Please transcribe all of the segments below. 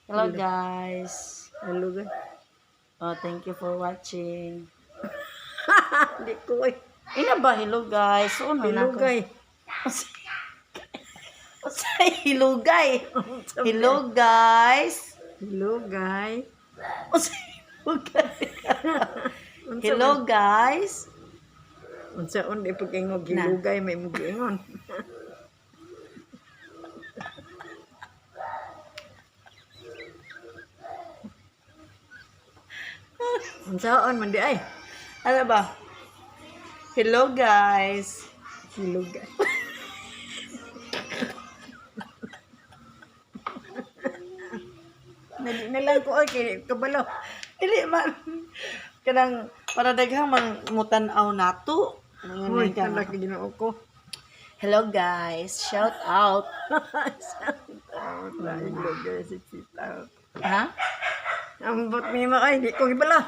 Hello, guys. Hello, guys. Oh, thank you for watching. Di ko eh. Ina ba, hello guys? So, ano na Hello, ko? guys. Unsay hilugay? Hello, guys. Hello, guys. Unsay hilugay? Hello, guys. Unsa on di pag-ingog hilugay may mugiingon. Unsaon man di ay? Ano ba? Hello, guys. Hilugay. Nadi na lang ko ay kay kabalo. Dili man kanang para daghang man mutan-aw nato. Uy, Ngayon ka. hala ka Ginoo ko. Hello, guys. Shout out. Out na hilugay si Chita. Ha? Ambot ni mo ay di ko gibalo.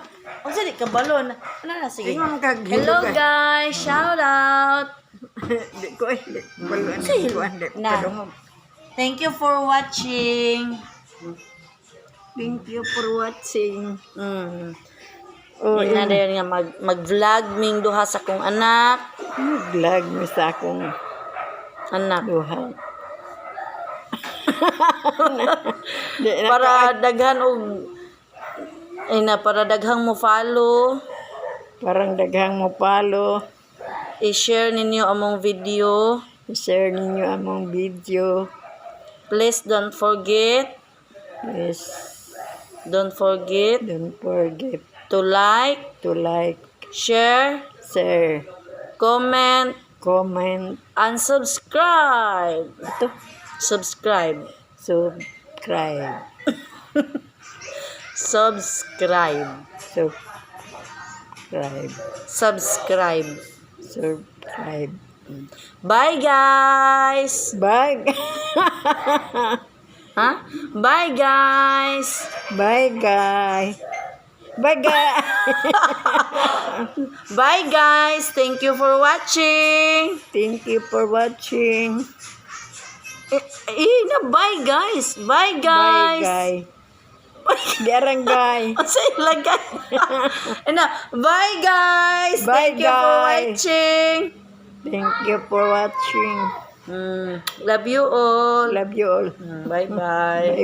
Unsa di ka balon? Ano na, sige. Ingon kag Hello, hilugay. guys. Shout out. Di ko eh, di ko balo. Sige. Di ko Na. kadungog. Thank you for watching. Thank you for watching. Oh, Oh, na dayon nga mag-vlog ming duha sa kong anak. Vlog mi sa akong Anak. duha. Di na Para daghan og ay na para daghang mo follow, parang daghang mo follow. I-share ninyo among video. Share ninyo among video. Please don't forget, Please don't forget don't forget to like, to like, share, share, comment, comment, and subscribe. Ito, Subscribe. Subscribe. Subscribe. Subscribe. Subscribe. Subscribe. Bye, guys. Bye. Ha? Bye, guys. Bye, guys. Bye, guys. Bye, guys. Thank you for watching. Thank you for watching. Eh, eh, na, bye, guys. Bye, Bye, guys. guys. Diarang, guys. Unsa ilagay? Ano, bye, guys. Bye, Thank you for guys. watching. Thank you for watching. Love you all. Love you all. Bye bye.